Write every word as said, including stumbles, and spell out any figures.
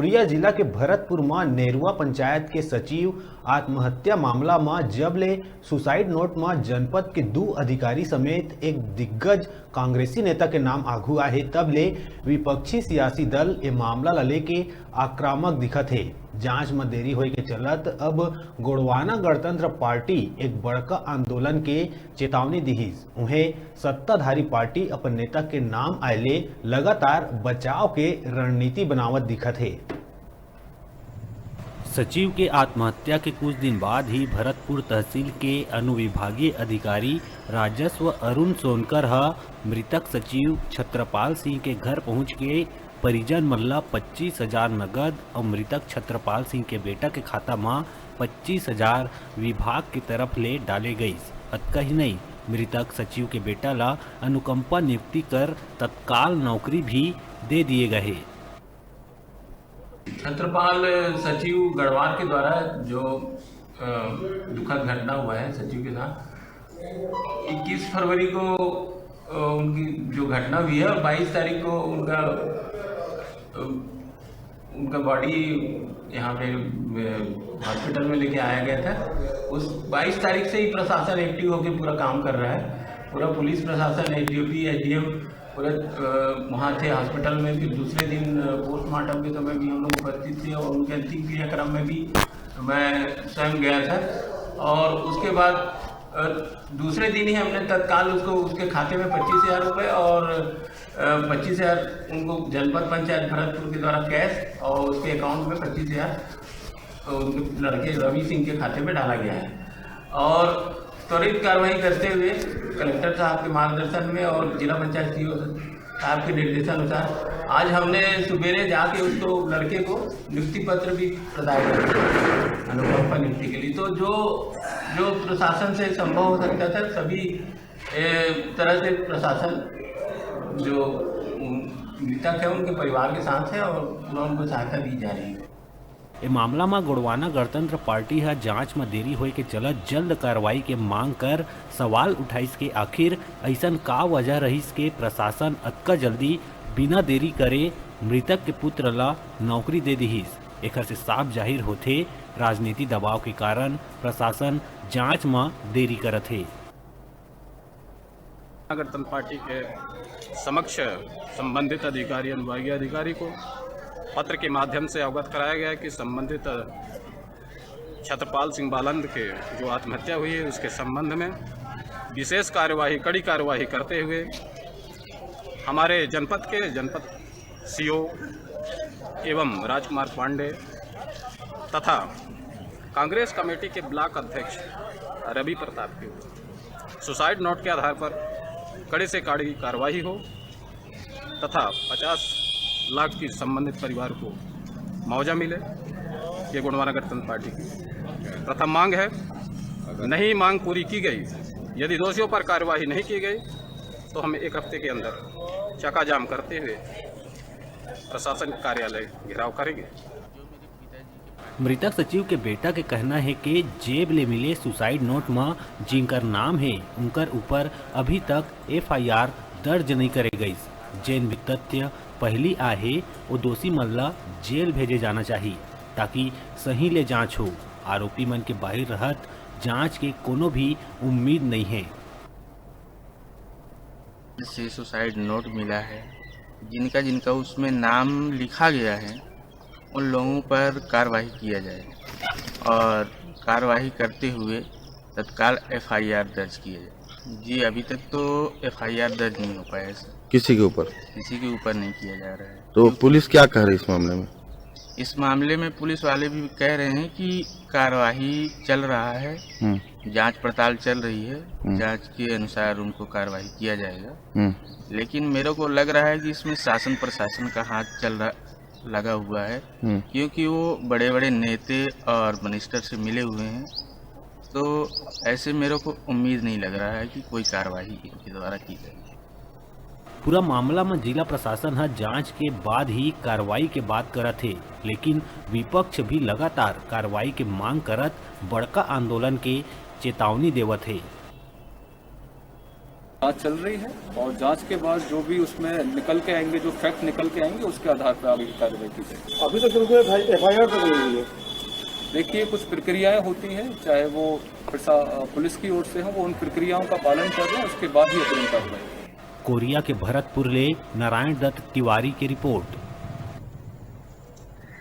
कोरिया जिला के भरतपुर म नेरुआ पंचायत के सचिव आत्महत्या मामला म जब ले सुसाइड नोट म जनपद के दू अधिकारी समेत एक दिग्गज कांग्रेसी नेता के नाम आघू आहे, तब ले विपक्षी सियासी दल ए मामला ल लेके आक्रामक दिखत हे। जांच म देरी होए के चलत अब गोंडवाना गणतंत्र पार्टी एक बड़का आंदोलन के चेतावनी दिहिस। उहें, सत्ताधारी पार्टी अपन नेता के नाम आए ले लगातार बचाव के रणनीति बनावत दिखत हे। सचिव के आत्महत्या के कुछ दिन बाद ही भरतपुर तहसील के अनुविभागीय अधिकारी राजस्व अरुण सोनकर ह मृतक सचिव छत्रपाल सिंह के घर पहुंच के परिजन मन ल पच्चीस हजार नगद अउ मृतक छत्रपाल सिंह के बेटा के खाता म पच्चीस हजार विभाग के तरफ ले डाले गइस। अतका ही नहीं, मृतक सचिव के बेटा ल अनुकंपा नियुक्ति कर तत्काल नौकरी भी दे दिए गए हे। छत्रपाल सचिव गढ़वार के द्वारा जो, अ, दुखद घटना हुआ है सचिव के साथ, इक्कीस फरवरी को, अ, उनकी जो घटना हुई है और बाईस तारीख को उनका, अ, उनका बॉडी यहाँ पे, अ, हॉस्पिटल में लेके आया गया था। उस बाईस तारीख से ही प्रशासन एक्टिव होकर पूरा काम कर रहा है, पूरा पुलिस प्रशासन, एसडीओपी, एसडीएम, पूरे, अ, वहाँ थे हॉस्पिटल में। फिर दूसरे दिन, अ, पोस्टमार्टम के समय भी हम लोग उपस्थित थे और उनके अंतिम क्रियाक्रम में भी मैं स्वयं गया था। और उसके बाद, अ, दूसरे दिन ही हमने तत्काल उसको, उसके खाते में पच्चीस हजार रुपये और, अ, पच्चीस हजार उनको जनपद पंचायत भरतपुर के द्वारा कैश और उसके अकाउंट में पच्चीस हजार तो उनके लड़के रवि सिंह के खाते में डाला गया है। और त्वरित कार्रवाई करते हुए कलेक्टर साहब के मार्गदर्शन में और जिला पंचायत सीईओ साहब के निर्देशानुसार आज हमने सुबेरे जाके उसको, लड़के को नियुक्ति पत्र भी प्रदान कर दिया अनुकंपा नियुक्ति के लिए। तो जो, जो प्रशासन से संभव हो सकता था, सभी, ए, तरह से प्रशासन जो, उम, मृतक है उनके परिवार के साथ है और पूरा उनको सहायता दी जा रही है। ए मामला म गोंडवाना गणतंत्र पार्टी ह जांच म देरी होए के चलत जल्द कार्रवाई के मांग कर सवाल उठाइस के आखिर अइसन का वजह रहिस के प्रशासन अतका जल्दी बिना देरी करे मृतक के पुत्र ल नौकरी दे दिहिस। एखर से साफ जाहिर होथे, राजनीति दबाव के कारण प्रशासन जांच म देरी करत हे। गणतंत्र पार्टी के समक्ष संबंधित अधिकारी, अनुभागीय अधिकारी को पत्र के माध्यम से अवगत कराया गया है कि संबंधित छत्रपाल सिंह बालंद के जो आत्महत्या हुई है, उसके संबंध में विशेष कार्यवाही, कड़ी कार्यवाही करते हुए हमारे जनपद के जनपद सीओ एवं राजकुमार पांडे तथा कांग्रेस कमेटी के ब्लॉक अध्यक्ष रवि प्रताप के ऊपर सुसाइड नोट के आधार पर कड़े से कड़ी कार्रवाई हो तथा पचास लाख की संबंधित परिवार को मुआवजा मिले, ये गोंडवाना गणतंत्र पार्टी की प्रथम मांग है। नहीं मांग पूरी की गई, यदि दोषियों पर कार्यवाही नहीं की गई, तो हम एक हफ्ते के अंदर चकाजाम करते हुए प्रशासन कार्यालय घेराव करेंगे। मृतक सचिव के बेटा के कहना हे के जेब ले मिले सुसाइड नोट म जिनकर नाम हे, उनकर ऊपर अभी तक एफआईआर दर्ज नइ करे गइस। जेन भी तथ्य पहिली आए हे, ओ दोषी मन ल जेल भेजे जाना चाही, ताकि सही ले जांच हो। आरोपी मन के बाहिर रहत जांच के कोनो भी उम्मीद नइ हे। से सुसाइड नोट मिला है, जिनका, जिनका उसमें नाम लिखा गया है, उन लोगों पर कार्रवाई किया जाए और कार्रवाई करते हुए तत्काल एफआईआर दर्ज किया जाए। जी, अभी तक तो एफआईआर दर्ज नहीं हो पाया है, सर। किसी के ऊपर? किसी के ऊपर नहीं किया जा रहा है। तो क्योंकि पुलिस क्या कह रही है इस मामले में? इस मामले में पुलिस वाले भी कह रहे हैं कि कार्यवाही चल रहा है, हम्म। जांच पड़ताल चल रही है, हम्म। जांच के अनुसार उनको कार्रवाई किया जाएगा। हम्म। लेकिन मेरे को लग रहा है कि इसमें शासन प्रशासन का हाथ चल रहा, लगा हुआ है, हम्म। क्योंकि वो बड़े-बड़े नेते और मिनिस्टर से मिले हुए हैं, तो ऐसे मेरे को उम्मीद नहीं लग रहा है कि कोई कार्रवाई इनके द्वारा की जाएगी। पूरा मामला म जिला प्रशासन ह जांच के बाद ही कार्रवाई के बात करत हे, लेकिन विपक्ष भी लगातार कार्रवाई के मांग करत बड़का आंदोलन के चेतावनी देवत हे। जांच चल रही है और जांच के बाद जो भी उसमें निकल के आएंगे, जो फैक्ट निकल के आएंगे, उसके आधार पर आगे की कार्रवाई की जाएगी। अभी तक उनको एफ आई आर तक नहीं हुई है। देखिए, कुछ प्रक्रियाएं होती हैं, चाहे वो प्रशा- पुलिस की ओर से हो, वो उन प्रक्रियाओं का पालन कर रहे हैं, उसके बाद ही अग्रिम कार्रवाई। कोरिया के भरतपुर ले नारायण दत्त तिवारी की रिपोर्ट,